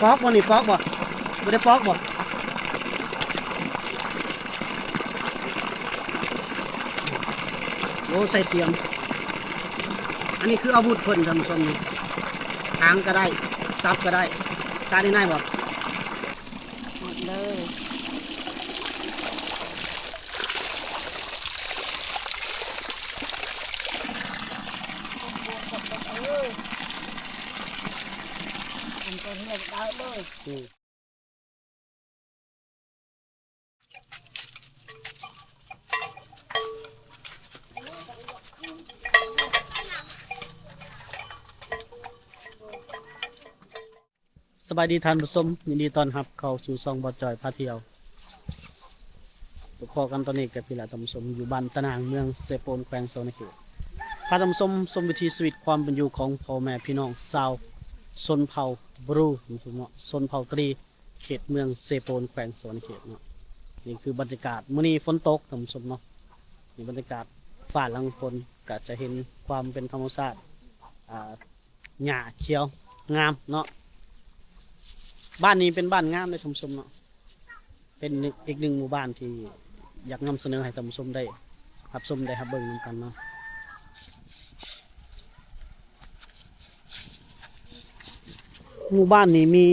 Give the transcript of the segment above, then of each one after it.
ປອກບໍ່ນີ້ ປອກບໍ່? ບໍ່ໄດ້ປອກບໍ່? ໂອ້ ໃສ່ສຽມ. ອັນນີ້ຄືອາວຸດເພິ່ນ ທ່ານຜູ້ຊົມນີ້ ຖາງກໍໄດ້ ສັບກໍໄດ້. ຕາດງ່າຍໆບໍ່? ໝົດເລີຍ. ສະບາຍດີທ່ານຜູ້ຊົມ, ຍິນດີຕ້ອນຮັບເຂົ້າສູ່ຊ່ອງບ່າວຈ່ອຍພາທ່ຽວ. ພົບພໍ້ກັນຕອນນີ້ກັບພີ່ແຫຼະທ່ານຜູ້ຊົມ ຢູ່ບ້ານຕະນາງ ເມືອງເຊໂປນ ແຂວງສະຫວັນນະເຂດ. ພາທ່ານຜູ້ຊົມຊົມວິຖີຊີວິດຄວາມເປັນຢູ່ຂອງພໍ່ແມ່ພີ່ນ້ອງຊາວຊົນເຜົ່າບຣູ ທ່ານຜູ້ຊົມເນາະ, ຊົນເຜົ່າຕະລີ ເຂດເມືອງເຊໂປນ ແຂວງສະຫວັນນະເຂດເນາະ. ນີ້ຄືບັນຍາກາດ ມື້ນີ້ຝົນຕົກທ່ານຜູ້ຊົມເນາະ. ນີ້ບັນຍາກາດຟ້າຫຼັງຝົນ ກະຈະເຫັນຄວາມເປັນທຳມະຊາດ ອ່າ ຫຍ້າຂຽວງາມເນາະ. ບ້ານນີ້ເປັນບ້ານງາມເດ້ທ່ານຜູ້ຊົມເນາະ, ເປັນອີກໜຶ່ງໝູ່ບ້ານທີ່ຢາກນຳສະເໜີໃຫ້ທ່ານຜູ້ຊົມໄດ້ຮັບຊົມ ໄດ້ຮັບເບິ່ງນຳກັນເນາະ. ໝູ່ບ້ານນີ້ມີ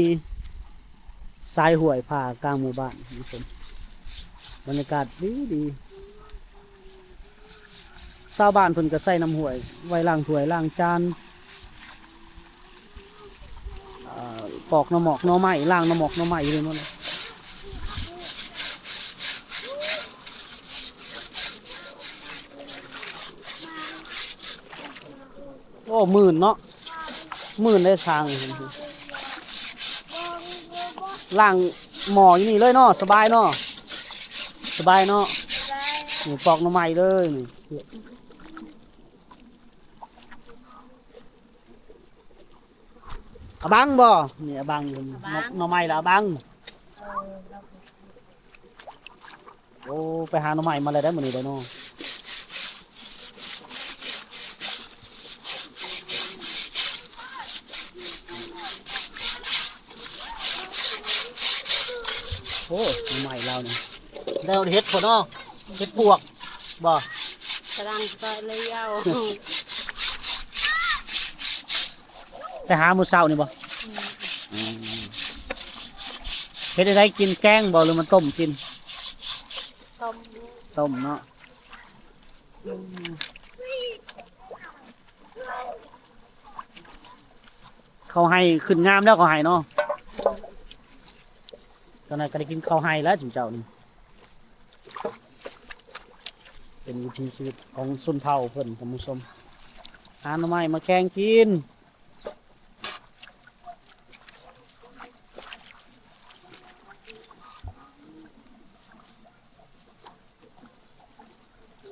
ສາຍຫ້ວຍຜ່າກາງໝູ່ບ້ານ ທ່ານຜູ້ຊົມ, ບັນຍາກາດດີໆ. ຊາວບ້ານເພິ່ນກໍໃຊ້ນ້ຳຫ້ວຍໄວ້ລ້າງຖ້ວຍລ້າງຈານ ເອີ ປອກໜໍ່ໝອກໜໍ່ໄມ້ ລ້າງໜໍ່ໝອກໜໍ່ໄມ້ຢູ່ນີ້ໝົດ. ໂອ້ ມື່ນເນາະ, ມື່ນໄດ້ຊ່າງ ລ້າງໝໍ້ຢູ່ນີ້ເລີຍເນາະ. ສະບາຍເນາະ, ສະບາຍເນາະ. ນີ້ປອກໜໍ່ໄມ້ເລີຍນີ້. ອາບັງບໍ່? ນີ້ອາບັງຢູ່ ອາບັງ ໜໍ່ ໜໍ່ໄມ້ລະອາບັງ. ເອີ ໂອ້ ໄປຫາໜໍ່ໄມ້ມາແລ້ວໄດ໋ມື້ນີ້ໄດ໋ເນາະ. ໂອ້ ໜໍ່ໄມ້ລາວນີ້ ແລ້ວເຫັດພຸ້ນເນາະ, ເຫັດປວກບໍ່? ກຳລັງເກາະເລີຍເອົາ. ໄປຫາມື້ເຊົ້ານີ້ບໍ່? ອືມ ອືມ ເຮັດໃດກິນ ແກງບໍ່ ຫຼືມັນຕົ້ມກິນ? ຕົ້ມ ຕົ້ມເນາະ. ອືມ ເຂົ້າໄຮ່ຂຶ້ນງາມແລ້ວ ເຂົ້າໄຮ່ເນາະ. ຕອນນັ້ນກໍໄດ້ກິນເຂົ້າໄຮ່ແລ້ວ ຊຸມເຈົ້ານີ້. ເປັນວິຖີຊີວິດຂອງຊົນເຜົ່າເພິ່ນ ທ່ານຜູ້ຊົມ, ຫາໜໍ່ໄມ້ມາແກງກິນ.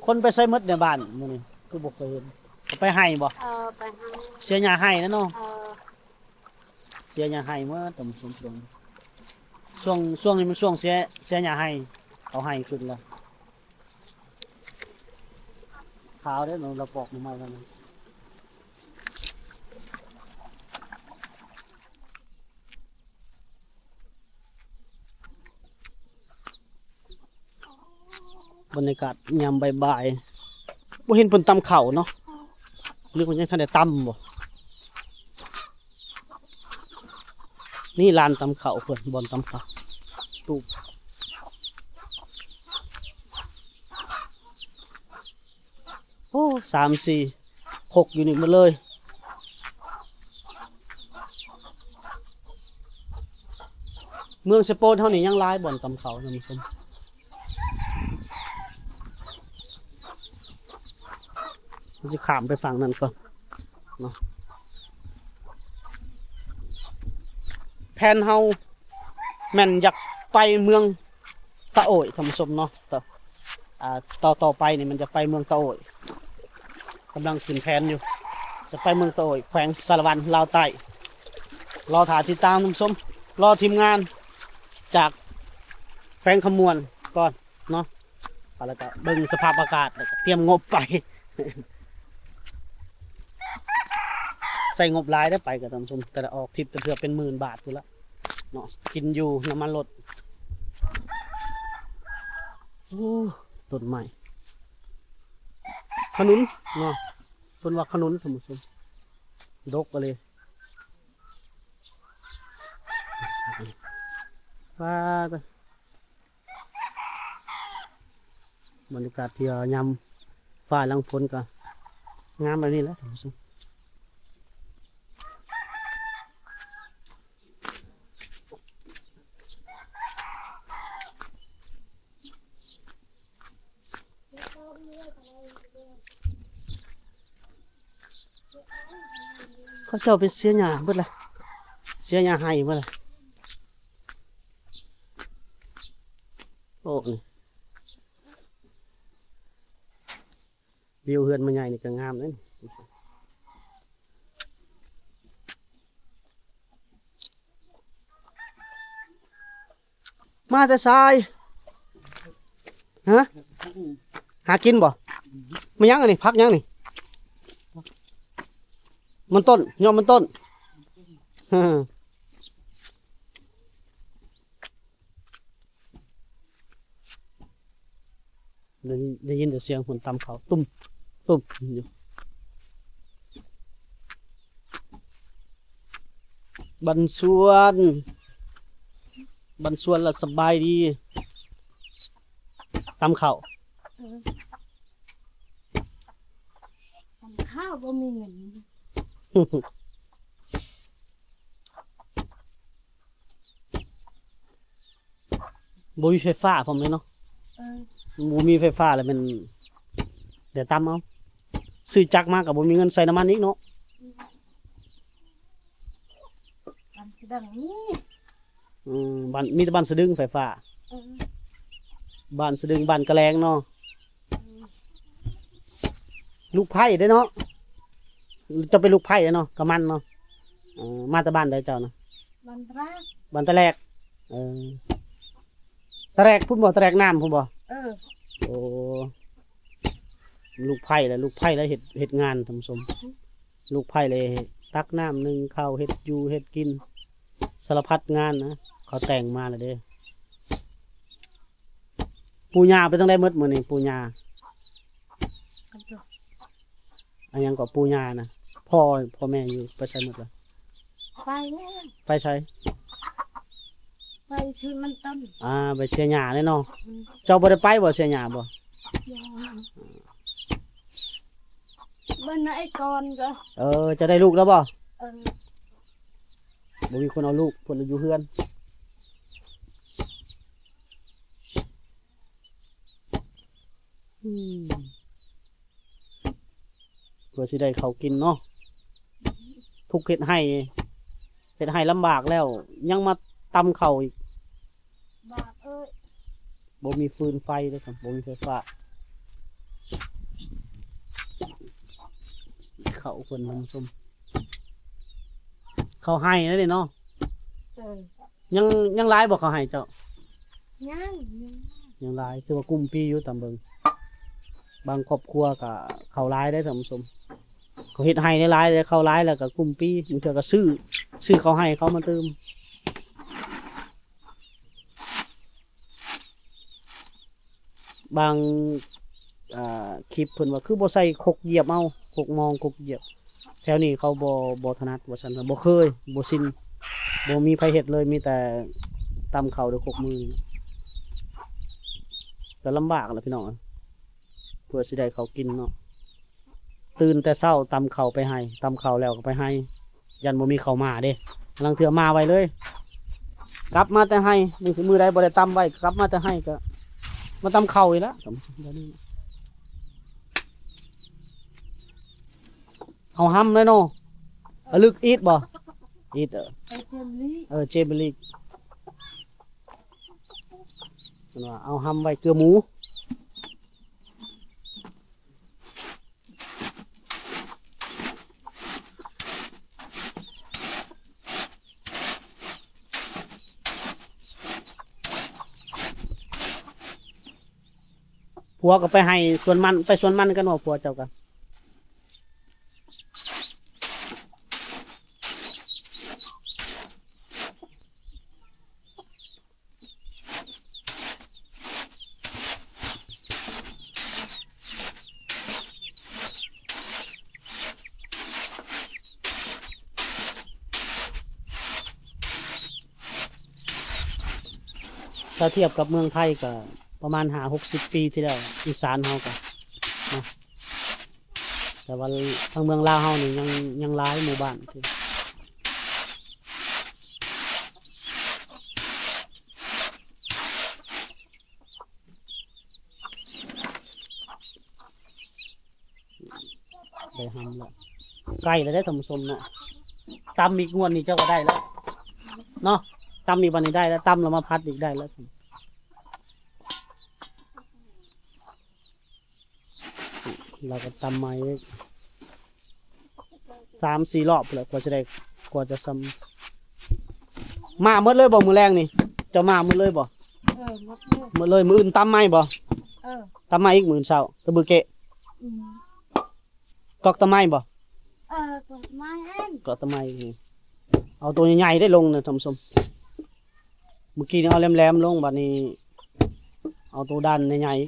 ຄົນໄປໃສໝົດໃນບ້ານມື້ນີ້ ຄືບໍ່ຄ່ອຍເຫັນ? ເຂົາໄປໄຮ່ບໍ່? ເອີ ໄປໄຮ່. ເສຍຫຍ້າໄຮ່ແລ້ວເນາະ. ເອີ ເສຍຫຍ້າໄຮ່ໝົດ ຕອນຊ່ວງ ຊ່ວງ ຊ່ວງນີ້ມັນຊ່ວງເສຍ ເສຍຫຍ້າໄຮ່ ເອົາໄຮ່ຂຶ້ນແລ້ວ. ຂາວເດ້ເນາະ, ລາວປອກໜໍ່ໄມ້ແລ້ວນະ. ບັນຍາກາດຍາມບ່າຍໆ ບໍ່ເຫັນເພິ່ນຕຳເຂົ້າເນາະ, ນຶກວ່າຍັງທັນໄດ້ຕຳບໍ່. ນີ້ລານຕຳເຂົ້າເພິ່ນ ບ່ອນຕຳເຂົ້າ ຕູບ. ໂອ້ ສາມສີ່ຄົກຢູ່ນີ້ໝົດເລີຍ. ເມືອງເຊໂປນເຮົານີ້ຍັງຫຼາຍບ່ອນຕຳເຂົ້າ ທ່ານຜູ້ຊົມ. ເຮົາຊິຂ້າມໄປຝັ່ງນັ້ນກ່ອນເນາະ. ແຜນເຮົາແມ່ນຢາກໄປເມືອງ ຕະໂອ້ຍ ທ່ານຜູ້ຊົມເນາະ. ຕໍ່ ອ່າ ຕໍ່ ຕໍ່ໄປນີ້ມັນຈະໄປເມືອງຕະໂອ້ຍ, ກຳລັງຂຶ້ນແຜນຢູ່ ຈະໄປເມືອງຕະໂອ້ຍ ແຂວງສາລະວັນ ລາວໃຕ້. ລໍຖ້າຕິດຕາມ ທ່ານຜູ້ຊົມ, ລໍທີມງານຈາກແຂວງຄຳມ່ວນກ່ອນເນາະ, ແລ້ວກໍເບິ່ງສະພາບອາກາດ ແລ້ວກໍຕຽມງົບໄປ. ໃຊ້ງົບຫຼາຍເດ້ ໄປກໍ ທ່ານຜູ້ຊົມ, ແຕ່ລະອອກທຣິບແຕ່ເທື່ອເປັນໝື່ນບາດພຸ້ນລະ. ເນາະ ກິນຢູ່ນ້ຳມັນລົດ. ໂອ້ ຕົ້ນໄມ້ຂະໜຸນເນາະ ເພິ່ນວ່າຂະໜຸນ ທ່ານຜູ້ຊົມ ດົກອີ່ຫຼີ. ວ້າ ບັນຍາກາດທ່ຽວຍາມຟ້າຫຼັງຝົນກໍງາມແບບນີ້ແຫຼະທ່ານຜູ້ຊົມ. ເຂົາເຈົ້າໄປເສຍຫຍ້າເບິດລະ ເສຍຫຍ້າໄຮ່ເບິດລະ. ໂອ້ ນີ້ ວິວເຮືອນແມ່ໃຫຍ່ນີ້ກໍງາມເດ້. ມາແຕ່ຊາຍ? ຮະ? ຫາກິນບໍ່? ມາຫຍັງອັນນີ້? ຜັກຫຍັງນີ້? ມັນຕົ້ນ ຍອດມັນຕົ້ນ. ໄດ້ຍິນ ໄດ້ຍິນແຕ່ສຽງຄົນຕຳເຂົ້າ ຕຸ້ມ ຕຸ້ມຢູ່. ບັນຊວນ ບັນຊວນລະສະບາຍດີ ຕຳເຂົ້າ. ເອີ ຕຳເຂົ້າບໍ່ມີເງິນ. ບໍ່ມີໄຟຟ້າພ້ອມເລີຍເນາະ. ເອີ ບໍ່ມີໄຟຟ້າແລ້ວແມ່ນໄດ້ຕຳເອົາ ຊື້ຈັກມາກໍບໍ່ມີເງິນໃສ່ນ້ຳມັນອີກເນາະ. ບ້ານສະເດິງນີ້ ອືມ ບ້ານ ມີແຕ່ບ້ານສະດຶງໄຟຟ້າ. ເອີ ບ້ານສະດຶງ ບ້ານກະແລງເນາະ. ລູກໃພ້ເດ້ເນາະ ເຈົ້າເປັນລູກໃພ້ເດ້ເນາະ ກຳນັນເນາະ. ເອີ ມາແຕ່ບ້ານໃດເຈົ້ານະ? ບ້ານຕະແລກ ບ້ານຕະແລກ. ເອີ ຕະແລກພຸ້ນບໍ່? ຕະແລກນ້ຳພຸ້ນບໍ່? ເອີ ໂອ້ ລູກໃພ້ລະ ລູກໃພ້ລະເຮັດ ເຮັດງານທ່ານຜູ້ຊົມ. ລູກໃພ້ລະຕັກນ້ຳ ໜຶ້ງເຂົ້າ ເຮັດຢູ່ເຮັດກິນ ສາລະພັດງານນະ ເຂົາແຕ່ງມາລະເດ້. ປູ່ຍ່າໄປທາງໃດໝົດມື້ນີ້? ປູ່ຍ່າ ອັນຫຍັງເກາະ ປູ່ຍ່ານະ ພໍ່ ພໍ່ແມ່ຢູ່ໄປໃສໝົດລະ? ໄປແລ້ວ ໄປໃສ? ໄປຊື້ມັນຕົ້ນ. ອ່າ ໄປເສຍຫຍ້າແຫຼະເນາະ. ອືມ ເຈົ້າບໍ່ໄດ້ໄປບໍ່ ເສຍຫຍ້າບໍ່? ບໍ່ ເບິ່ງໃນໄອ້ກອນກໍ ເອີ ເຈົ້າໄດ້ລູກແລ້ວບໍ່? ເອີ ບໍ່ມີຄົນເອົາລູກ ເພິ່ນລະຢູ່ເຮືອນ. ອືມ ເພື່ອຊິໄດ້ເຂົ້າກິນເນາະ ທຸກເຮັດໄຮ່ ເຮັດໄຮ່ລຳບາກແລ້ວ ຍັງມາຕຳເຂົ້າອີກ. ບາກເອີຍ ບໍ່ມີຟືນໄຟເດ້ ບໍ່ມີໄຟຟ້າ. ເຂົ້າເພິ່ນທ່ານຜູ້ຊົມ ເຂົ້າໄຮ່ນັ້ນເດເນາະ. ເອີ ຍັງ ຍັງຫຼາຍບໍ່ເຂົ້າໄຮ່ເຈົ້າ? ຍັງ ຍັງຫຼາຍ ຖືວ່າກຸ້ມປີຢູ່ ຕາມເບິ່ງ ບາງຄອບຄົວກະເຂົ້າຫຼາຍເດ້ທ່ານຜູ້ຊົມ ເຂົາເຮັດໄຮ່ຫຼາຍໆ ເຂົ້າຫຼາຍແລ້ວກະກຸ້ມປີ ບາງເທື່ອກະຊື້ ຊື້ເຂົ້າໄຮ່ເຂົາມາຕື່ມ. ບາງ ອ່າ ຄລິບເພິ່ນວ່າຄືບໍ່ໃສ່ຄົກຢຽບເອົາ ຄົກມອງ ຄົກຢຽບ ແຖວນີ້ເຂົາບໍ່ ບໍ່ຖະໜັດວ່າຊັ້ນ ບໍ່ເຄີຍ ບໍ່ຊິນ ບໍ່ມີໃຜເຮັດເລີຍ ມີແຕ່ຕຳເຂົ້າດ້ວຍຄົກມື. ກໍລຳບາກແຫຼະພີ່ນ້ອງ ເພື່ອຊິໄດ້ເຂົ້າກິນເນາະ. ຕື່ນແຕ່ເຊົ້າຕຳເຂົ້າໄປໄຮ່ ຕຳເຂົ້າແລ້ວກໍໄປໄຮ່ ຢ້ານບໍ່ມີເຂົ້າມາເດ້ ລາງເທື່ອມາໄວເລີຍ ກັບມາແຕ່ໄຮ່ ມື້ໃດບໍ່ໄດ້ຕຳໄວ້ ກັບມາແຕ່ໄຮ່ກໍມາຕຳເຂົ້າອີກລະ. ເຮົາຫ້ຳເລີຍເນາະ ອະລຶກອີດບໍ່ ອີດ ເອີ ໄປເຈມລີ ເອີ ເຈມລີ ເພິ່ນວ່າເອົາຫ້ຳໄວ້ເກືອໝູ. ຜົວກໍໄປໄຮ່ສວນມັນ ໄປສວນມັນກັນບໍ່ ຜົວເຈົ້າກໍ. ຖ້າທຽບກັບເມືອງໄທກໍປະມານຫ້າຫົກສິບປີທີ່ແລ້ວ ອີສານເຮົາກໍເນາະ ແຕ່ວ່າທາງເມືອງລາວເຮົານີ້ຍັງ ຍັງຫຼາຍໝູ່ບ້ານ. ໄດ້ຫຳແລ້ວ ໃກ້ແລ້ວເດ້ທ່ານຜູ້ຊົມເນາະ. ຕຳອີກງວດນີ້ເຈົ້າກໍໄດ້ແລ້ວເນາະ ຕຳອີກບັດນີ້ໄດ້ແລ້ວ ຕຳແລ້ວມາຜັດອີກໄດ້ແລ້ວ. ລາວກໍຕຳໃໝ່ສາມສີ່ລອບພຸ້ນແຫຼະ ກວ່າຈະໄດ້ ກວ່າຈະຊ່ຳ. ມາໝົດເລີຍບໍ່ມື້ແລງນີ້? ເຈົ້າມາໝົດເລີຍບໍ່? ເອີ ໝົດເລີຍ ໝົດເລີຍ. ມື້ອື່ນຕຳໃໝ່ບໍ່? ເອີ ຕຳໃໝ່ອີກມື້ອື່ນເຊົ້າ ຕະບືເກະ. ອືມ ກອກຕະໄໝບໍ່? ເອີ ກອກຕະໄໝ ກອກຕະໄໝ. ເອົາໂຕໃຫຍ່ໆໄດ້ລົງນະທ່ານຜູ້ຊົມ. ເມື່ອກີ້ນີ້ເອົາແຫຼມໆລົງ ບັດນີ້ເອົາໂຕດ້ານໃຫຍ່ໆ.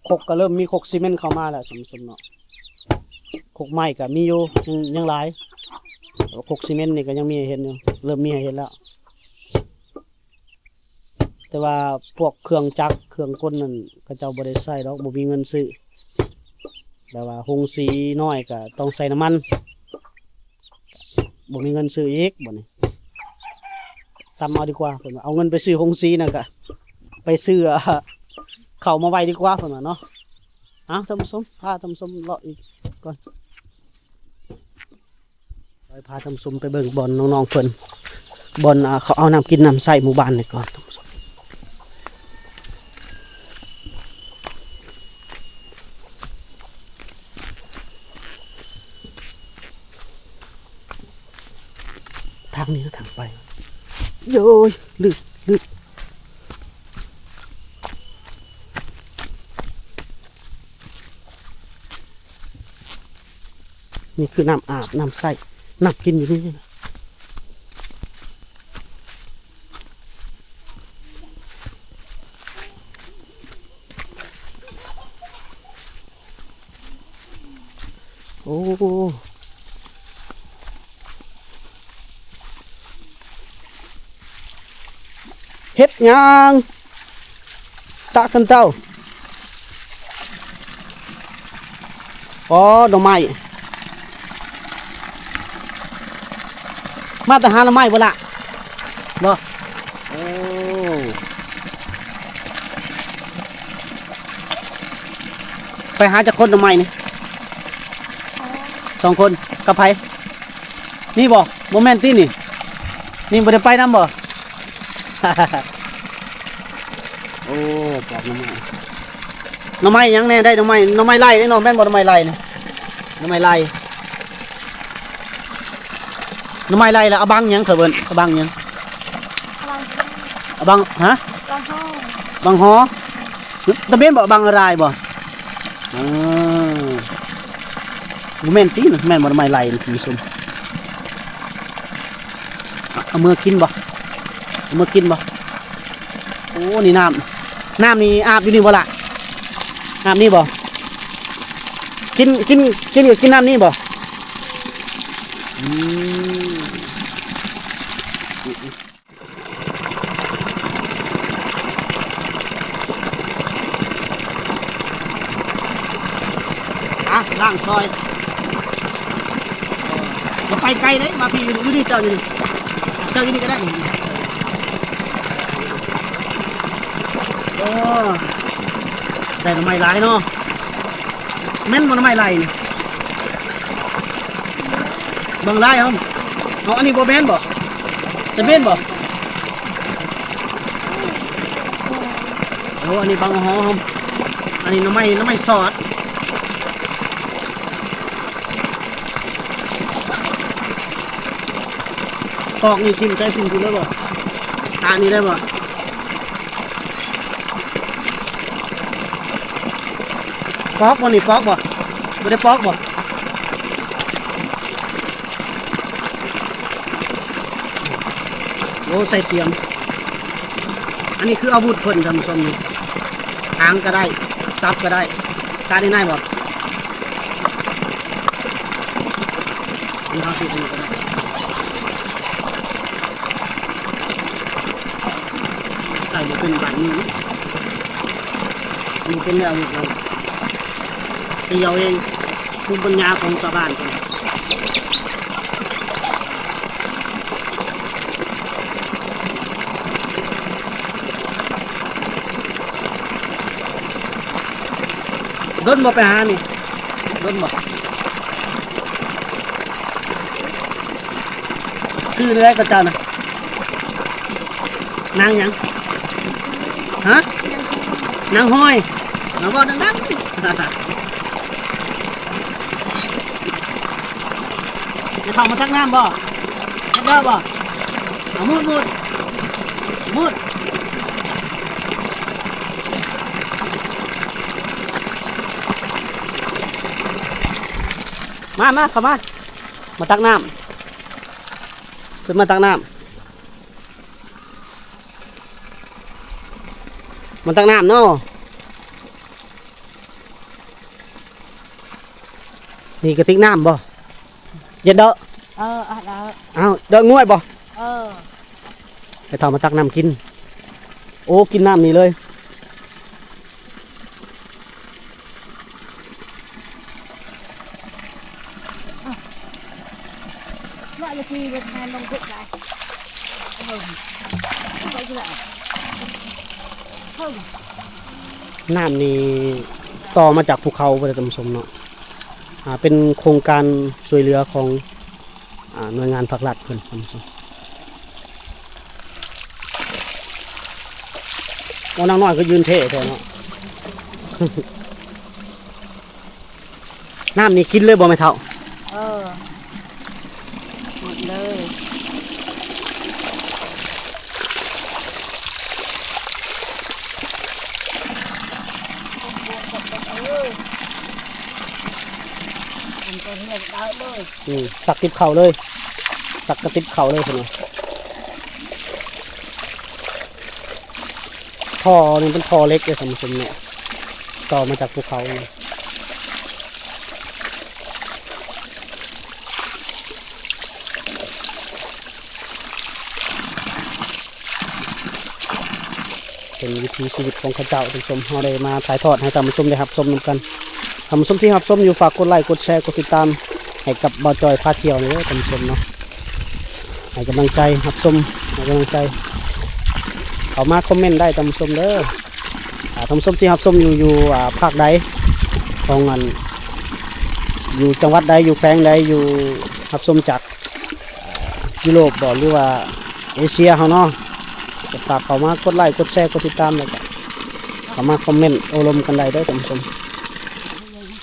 ຄົກກໍເລີ່ມມີຄົກຊີເມັນເຂົ້າມາແລ້ວທ່ານຜູ້ຊົມເນາະ. ຄົກໄມ້ກໍມີຢູ່ ຍັງ ຍັງຫຼາຍ ແຕ່ວ່າຄົກຊີເມັນນີ້ກໍຍັງມີໃຫ້ເຫັນຢູ່ ເລີ່ມມີໃຫ້ເຫັນແລ້ວ. ແຕ່ວ່າພວກເຄື່ອງຈັກເຄື່ອງກົນນັ້ນ ເຂົາເຈົ້າບໍ່ໄດ້ໃຊ້ດອກ ບໍ່ມີເງິນຊື້. ແບບວ່າໂຮງສີນ້ອຍກໍຕ້ອງໃຊ້ນ້ຳມັນ ບໍ່ມີເງິນຊື້ອີກ. ບັດນີ້ຕຳເອົາດີກວ່າ ເພິ່ນວ່າ ເອົາເງິນໄປຊື້ໂຮງສີນັ້ນກະໄປຊື້ ເຂົ້າມາໄວ້ດີກວ່າ ເພິ່ນວ່າເນາະ. ເອົາ ທ່ານຜູ້ຊົມ ພາທ່ານຜູ້ຊົມເລາະອີກກ່ອນ. ໄປພາທ່ານຜູ້ຊົມໄປເບິ່ງບ່ອນນ້ອງໆເພິ່ນ ບ່ອນ ອ່າ ເຂົາເອົານ້ຳກິນນ້ຳໃຊ້ໝູ່ບ້ານນີ້ກ່ອນ. ທາງນີ້ ທາງໄປ ໂອ້ຍ ລຶກ ລຶກ. ນີ້ຄືນ້ຳອາບ ນ້ຳໃຊ້ ນ້ຳກິນຢູ່ນີ້. ໂອ້ ເຮັດຫຍັງ? ຕະຄັນເຕົ້າ. ອໍ ໜໍ່ໄມ້ ມາແຕ່ຫາໜໍ່ໄມ້ບໍ່ລະ? ບໍ່? ໂອ້ ໄປຫາຈັກຄົນໜໍ່ໄມ້ນີ້? ສອງຄົນ. ກັບໃຜ? ນີ້ບໍ່? ບໍ່ແມ່ນຕິນີ້? ນີ້ບໍ່ໄດ້ໄປນຳບໍ່? ໂອ້ ປອກໜໍ່ໄມ້ ໜໍ່ໄມ້ຫຍັງແດ່? ໄດ້ໜໍ່ໄມ້ ໜໍ່ໄມ້ໄລ່ເດ້ເນາະ ແມ່ນບໍ່? ໜໍ່ໄມ້ໄລ່ນີ້ ໜໍ່ໄມ້ໄລ່ ໜໍ່ໄມ້ໄລ່ແລ້ວເອົາບັງຫຍັງ? ເຂົາເອີ້ນເອົາບັງຫຍັງ? ບັງ ຮະ? ບັງຫໍ ບັງຫໍ ຕະເບັນບໍ່? ບັງອາຣາຍບໍ່? ເອີ ບໍ່ແມ່ນຕິ ແມ່ນບໍ່? ໜໍ່ໄມ້ໄລ່ນີ້ ທ່ານຜູ້ຊົມ ເອົາ ເອົາເມືອກິນບໍ່? ເອົາເມືອກິນບໍ່? ໂອ້ ນີ້ນ້ຳ ນ້ຳນີ້ອາບຢູ່ນີ້ບໍ່ລະ? ອາບນີ້ບໍ່? ກິນ ກິນ ກິນ ກໍກິນນ້ຳນີ້ບໍ່? ອືມ ອ່ະ ລ້າງຊອຍ ບໍ່ໄປໄກເດ້ ມາພີ້ ຢູ່ ຢູ່ນີ້ ເຈົ້າຢູ່ນີ້ ເຈົ້າຢູ່ນີ້ກໍໄດ້. ໂອ້ ໄດ້ໜໍ່ໄມ້ຫຼາຍເນາະ. ແມ່ນບໍ່ໜໍ່ໄມ້ໄລ່ນີ້? ບັງລາຍເຮົາ ເອົາ ອັນນີ້ບໍ່ແມ່ນບໍ່? ຈະແມ່ນບໍ່? ໂອ້ ອັນນີ້ບັງຫໍເຮົາ ອັນນີ້ໜໍ່ໄມ້ ໜໍ່ໄມ້ສອດ. ປອກນີ້ຖິ້ມໃສ່ຖິ້ມພຸ້ນໄດ້ບໍ່? ຕານີ້ໄດ້ບໍ່? ປອກບໍ່ນີ້? ປອກບໍ່? ບໍ່ໄດ້ປອກບໍ່? ໂອ້ ໃສ່ສຽມ ອັນນີ້ຄືອາວຸດເພິ່ນ ທ່ານຜູ້ຊົມ ນີ້ ຖາງກໍໄດ້ ສັບກໍໄດ້. ຕານີ້ໄດ້ບໍ່? ນີ້ເຮົາຊິອັນນີ້ກໍໄດ້. ບໍ່ເປັນບາດນີ້ເນາະ ບໍ່ເປັນແນວນີ້ ເຮົາຕີເອົາເອງ ພູມປັນຍາຂອງຊາວບ້ານເພິ່ນ. ດົນບໍ່ໄປຫານີ້? ດົນບໍ່? ຊື່ແນວໃດກໍເຈົ້ານະ? ນາງຫຍັງ? ຮະ? ນາງຮອຍ. ເວົ້າດັງໆ ແມ່ເຖົ້າມາຕັກນ້ຳບໍ່? ມາເດີບໍ່? ເອົາ ມຸດ ມຸດ ມຸດ. ມາ ມາ ເຂົ້າມາ ມາຕັກນ້ຳ ຂຶ້ນມາຕັກນ້ຳ ມາຕັກນ້ຳເນາະ. ນີ້ກະຕິກນ້ຳບໍ່? ເຢັນເດີ. ເອີ ເອົາ ເດີງວຍບໍ່? ເອີ ໄປເຖົ້າມາຕັກນ້ຳກິນ. ໂອ້ ກິນນ້ຳນີ້ເລີຍ. ນ້ຳນີ້ຕໍ່ມາຈາກພູເຂົາພຸ້ນເດ້ທ່ານຜູ້ຊົມເນາະ. ອ່າ ເປັນໂຄງການຊ່ວຍເຫຼືອຂອງ ອ່າ ໜ່ວຍງານພາກລັດເພິ່ນ ທ່ານຜູ້ຊົມ. ໂອ້ ນາງນ້ອຍກໍຢືນເທ່ແທ້ເນາະ. ນ້ຳນີ້ກິນເລີຍບໍ່ແມ່ເຖົ້າ? ເອີ ໝົດເລີຍ. ອືມ ຕັກຕິບເຂົ້າເລີຍ ຕັກກະຕິບເຂົ້າເລີຍເພິ່ນວ່າ. ທໍ່ນີ້ເປັນທໍ່ເຫຼັກເດ້ທ່ານຜູ້ຊົມເນາະ ຕໍ່ມາຈາກພູເຂົານີ້. ເປັນວິຖີຊີວິດຂອງເຂົາເຈົ້າ ທ່ານຜູ້ຊົມ ເຮົາໄດ້ມາຖ່າຍທອດໃຫ້ທ່ານຜູ້ຊົມໄດ້ຮັບຊົມນຳກັນ. ທ່ານຜູ້ຊົມທີ່ຮັບຊົມຢູ່ ຝາກກົດໄລ້ ກົດແຊ ກົດຕິດຕາມໃຫ້ກັບບ່າວຈ່ອຍພາທ່ຽວນີ້ເດີທ່ານຜູ້ຊົມເນາະ. ໃຫ້ກຳລັງໃຈຮັບຊົມ ໃຫ້ກຳລັງໃຈ ເຂົ້າມາຄອມເມັນໄດ້ທ່ານຜູ້ຊົມເດີ. ອ່າ ທ່ານຜູ້ຊົມທີ່ຮັບຊົມຢູ່ ຢູ່ ອ່າ ພາກໃດຂອງອັນ ຢູ່ຈັງຫວັດໃດ ຢູ່ແຂວງໃດ ຢູ່ ຮັບຊົມຈາກ ອ່າ ຢູໂຣບບໍ ຫຼືວ່າເອເຊຍເຮົາເນາະ ກໍຝາກເຂົ້າມາກົດໄລ້ ກົດແຊ ກົດຕິດຕາມ ແລ້ວກໍເຂົ້າມາຄອມເມັນໂອ້ລົມກັນໄດ້ເດີທ່ານຜູ້ຊົມ.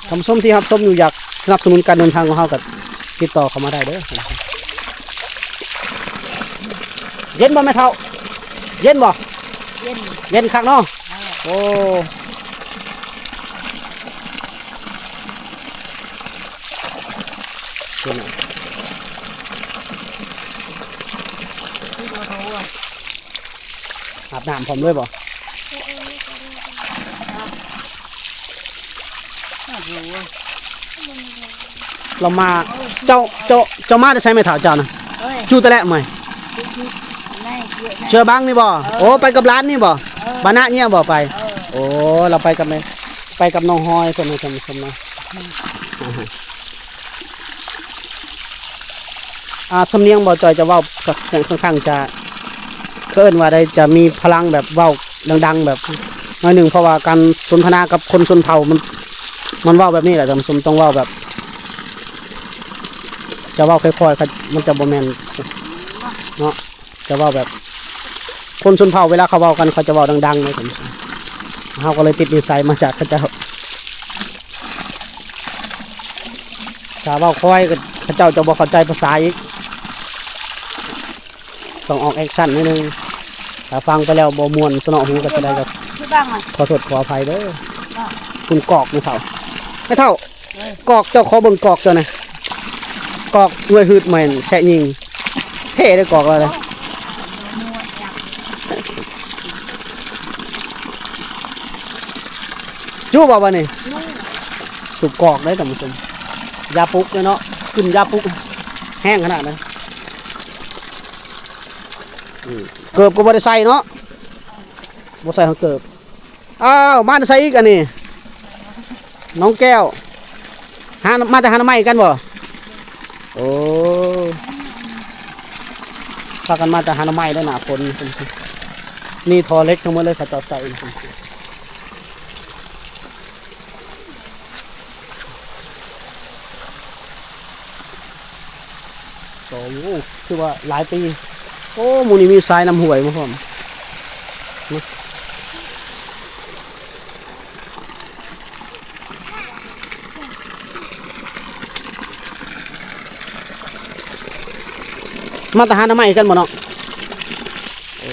ທ່ານຜູ້ຊົມທີ່ຮັບຊົມຢູ່ ຢາກສະໜັບສະໜູນການເດີນທາງຂອງເຮົາ ກໍຕິດຕໍ່ເຂົ້າມາໄດ້ເດີ. ເຢັນບໍ່ແມ່ເຖົ້າ? ເຢັນບໍ່? ເຢັນ ເຢັນຄັກເນາະ. ເອີ ໂອ້ ເປັນຫຍັງ? ອາບນ້ຳພ້ອມເລີຍບໍ່? ລາວມາ ເຈົ້າ ເຈົ້າ ເຈົ້າມາແຕ່ໃສແມ່ເຖົ້າເຈົ້ານະ? ເອີຍ ຢູ່ແຕ່ແລະເມື່ອຍ ເຊື່ອບັງນີ້ບໍ່? ເອີ ໂອ້ ໄປກັບຫຼານນີ້ບໍ່? ເອີ ບານະເຍຍບໍ່ໄປ? ເອີ ໂອ້ ລາວໄປກັບແມ່ ໄປກັບນ້ອງຮອຍເພິ່ນ ໃຫ້ທ່ານຜູ້ຊົມເນາະ. ອ່າ ສຳນຽງບ່າວຈ່ອຍຈະເວົ້າ ຂ້ອນຂ້າງຈະ ເອີ້ນວ່າໃດ ຈະມີພະລັງແບບເວົ້າດັງໆ ແບບໜ້ອຍໜຶ່ງ ເພາະວ່າການສົນທະນາກັບຄົນຊົນເຜົ່າ ມັນ ມັນເວົ້າແບບນີ້ແຫຼະທ່ານຜູ້ຊົມ ຕ້ອງເວົ້າແບບ ຈະເວົ້າຄ່ອຍໆ ມັນຈະບໍ່ແມ່ນເນາະ. ຈະເວົ້າແບບ ຄົນຊົນເຜົ່າເວລາເຂົາເວົ້າກັນ ເຂົາຈະເວົ້າດັງໆ ເດ້ທ່ານຜູ້ຊົມ ເຮົາກໍເລີຍຕິດນິໄສມາຈາກເຂົາເຈົ້າ. ຖ້າເວົ້າຄ່ອຍກໍເຂົາເຈົ້າຈະບໍ່ເຂົ້າໃຈພາສາອີກ ຕ້ອງອອກແອັກຊັນໜ້ອຍໜຶ່ງ. ຖ້າຟັງໄປແລ້ວບໍ່ມ່ວນສະເນາະຫູກັນປານໃດກໍ ຄືບັງອະ ຂໍໂທດຂໍອະໄພເດີ. ອ່າ ຄຸນກອກແມ່ເຖົ້າ ແມ່ເຖົ້າ ເອີ ກອກ ເຈົ້າຂໍເບິ່ງກອກເຈົ້າແດ່. ກອກໜ່ວຍຮືດແມ່ນແຊະຍິງ ເທ່ເດ້ກອກລາວເດ້. ຢູ່ບໍ່ບາດນີ້? ສູບກອກເດ້ທ່ານຜູ້ຊົມ ຢາປຸກເດ້ເນາະ ຂຶ້ນຢາປຸກແຮງຂະໜາດນັ້ນ. ອືມ ເກີບກໍບໍ່ໄດ້ໃສ່ເນາະ. ບໍ່ໃສ່ຮອງເກີບ. ອ້າວ ມາແຕ່ໃສອີກອັນນີ້? ນ້ອງແກ້ວ ຫາ ມາແຕ່ຫາໜໍ່ໄມ້ຄືກັນບໍ່? ໂອ້ ພາກັນມາແຕ່ຫາໜໍ່ໄມ້ເດ້ ໜ້າຝົນ. ນີ້ທໍ່ເຫຼັກທັງໝົດເລີຍ ເຂົາເຈົ້າໃສ່. ໂອ້ ຖືວ່າຫຼາຍປີ. ໂອ້ ໝູ່ນີ້ມີສາຍນ້ຳຫ້ວຍມາພ້ອມ. ມາແຕ່ຫາໜໍ່ໄມ້ຄືກັນບໍ່ນ້ອງ? ໂອ້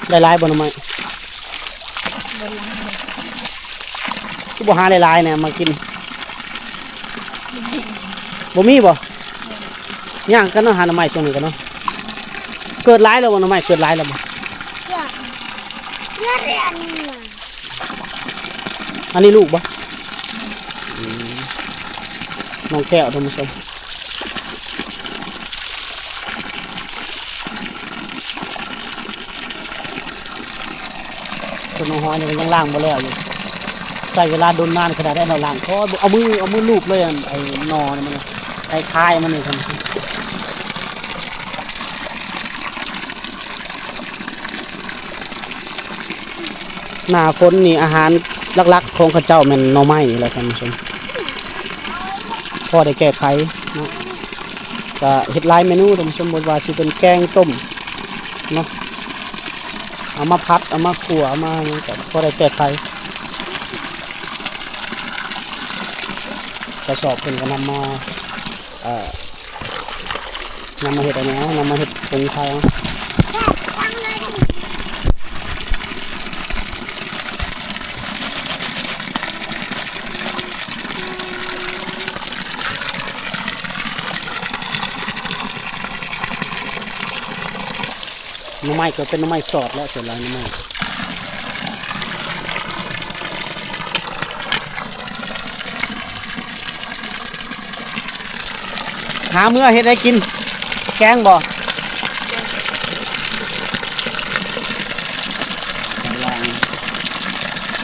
ໄດ້ຫຼາຍບໍ່ໜໍ່ໄມ້? ບໍ່ຫຼາຍ. ຄືບໍ່ຫາຫຼາຍໆແດ່ມາກິນ? ບໍ່ມີບໍ່? ຍ່າງກັນເນາະ ຫາໜໍ່ໄມ້ຊ່ວງນີ້ກັນເນາະ. ເກີດຫຼາຍແລ້ວບໍ່ ໜໍ່ໄມ້ເກີດຫຼາຍແລ້ວບໍ່? ເກີດ ເກີດແລ້ວນີ້ນະ. ອັນນີ້ລູກບໍ່? ອືມ ນ້ອງແກ້ວ ທ່ານຜູ້ຊົມ. ຕົ້ນນ້ອງຫອຍນີ້ກໍຍັງລ້າງບໍ່ແລ້ວຢູ່. ໃຊ້ເວລາດົນນານຂະໜາດໃດເນາະລ້າງ. ຂໍເອົາມື ເອົາມືລູບເລີຍ ອັນ ໄອ້ໜໍ່ນີ້ມັນ ໄອ້ຄາຍມັນນີ້. ໜ້າຝົນນີ້ອາຫານຫຼັກໆຂອງເຂົາເຈົ້າແມ່ນໜໍ່ໄມ້ແຫຼະທ່ານຜູ້ຊົມ. ພໍໄດ້ແກ້ໄຂເນາະ. ກະເຮັດຫຼາຍເມນູທ່ານຜູ້ຊົມ ບໍ່ວ່າຊິເປັນແກງຕົ້ມເນາະ ເອົາມາຜັດ ເອົາມາຂົ້ວ ເອົາມາຫຍັງ ກະພໍໄດ້ແກ້ໄຂ. ກະສອບເພິ່ນກະນຳມາ ເອີ ນຳມາເຮັດອັນນີ້ເອົາ ນຳມາເຮັດຜົງຂາຍເອົາ. ໜໍ່ໄມ້ກໍເປັນໜໍ່ໄມ້ສອດແຫຼະ ສ່ວນຫຼາຍໜໍ່ໄມ້. ຫາເມືອເຮັດໃຫ້ກິນ ແກງບໍ່?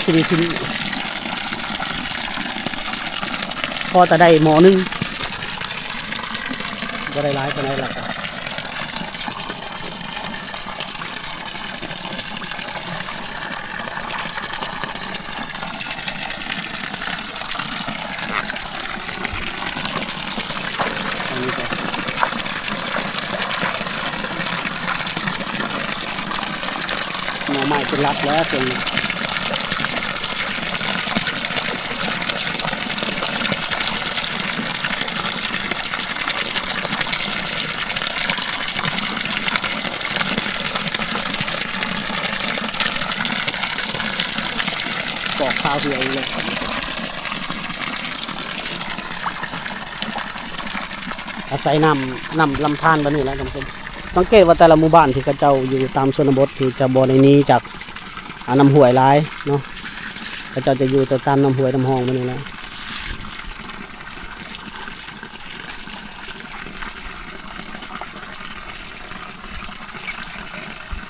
ຊິມີ ຊິມີ ພໍແຕ່ໄດ້ໝໍ້ໜຶ່ງ ບໍ່ໄດ້ຫຼາຍປານໃດລະ. ອັນນີ້ກໍໜໍ່ໄມ້ເປັນຫຼັກແລ້ວ ເປັນ ປອກຄາວເຫືອຢູ່ເລີຍ. ອາໄສນ້ຳ ນ້ຳລຳທານບາດນີ້ແຫຼະທ່ານຜູ້ຊົມ. ສັງເກດວ່າແຕ່ລະໝູ່ບ້ານທີ່ເຂົາເຈົ້າຢູ່ຕາມຊົນນະບົດ ທີ່ຈະບໍ່ໄດ້ໜີຈາກ ອາ ນ້ຳຫ້ວຍຫຼາຍເນາະ, ເຂົາເຈົ້າຈະຢູ່ແຕ່ຕາມນ້ຳຫ້ວຍນ້ຳຮ່ອງແບບນີ້ແຫຼະ.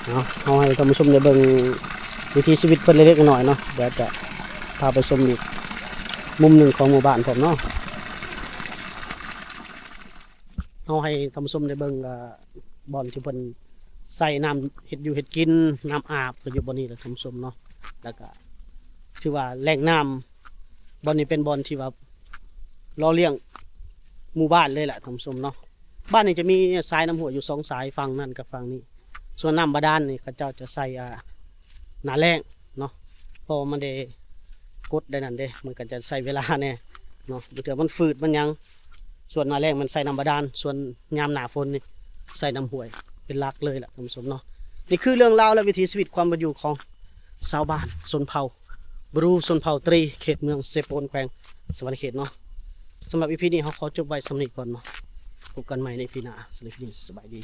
ເນາະ ເຮົາໃຫ້ທ່ານຜູ້ຊົມໄດ້ເບິ່ງວິຖີຊີວິດເພິ່ນເລັກໆນ້ອຍໆເນາະ, ດຽວຈະພາໄປຊົມອີກມຸມໜຶ່ງຂອງໝູ່ບ້ານພ້ອມເນາະ. ເຮົາໃຫ້ທ່ານຜູ້ຊົມໄດ້ເບິ່ງ ເອີ ບ່ອນທີ່ເພິ່ນໃຊ້ນ້ຳເຮັດຢູ່ເຮັດກິນ, ນ້ຳອາບກໍຢູ່ບ່ອນນີ້ແຫຼະທ່ານຜູ້ຊົມເນາະ. ແລ້ວກໍຖືວ່າແຫຼ່ງນ້ຳບ່ອນນີ້ເປັນບ່ອນທີ່ວ່າຫຼໍ່ລ້ຽງໝູ່ບ້ານເລີຍແຫຼະທ່ານຜູ້ຊົມເນາະ. ບ້ານນີ້ຈະມີສາຍນ້ຳຫ້ວຍຢູ່ສອງສາຍ, ຝັ່ງນັ້ນກັບຝັ່ງນີ້. ສ່ວນນ້ຳບາດານນີ້ເຂົາເຈົ້າຈະໃຊ້ ອາ ໜ້າແລ້ງເນາະ, ເພາະວ່າມັນໄດ້ກົດໄດ້ນັ້ນເດ້, ມັນກໍຈະໃຊ້ເວລາແດ່ເນາະ, ບາງເທື່ອມັນຝືດມັນຫຍັງ. ສ່ວນໜ້າແລ້ງມັນໃຊ້ນ້ຳບາດານ, ສ່ວນຍາມໜ້າຝົນນີ້ໃຊ້ນ້ຳຫ້ວຍເປັນຫຼັກເລີຍລະທ່ານຜູ້ຊົມເນາະ. ນີ້ຄືເລື່ອງລາວ ແລະ ວິຖີຊີວິດຄວາມເປັນຢູ່ຂອງຊາວບ້ານຊົນເຜົ່າບຣູ ຊົນເຜົ່າຕຣີ ເຂດເມືອງເຊໂປນ ແຂວງສະຫວັນນະເຂດເນາະ. ສຳລັບອີພີນີ້ເຮົາຂໍຈົບໄວ້ສ່ຳນີ້ກ່ອນເນາະ, ພົບກັນໃໝ່ໃນອີພີໜ້າ. ສຳລັບອີພີນີ້ສະບາຍດີ.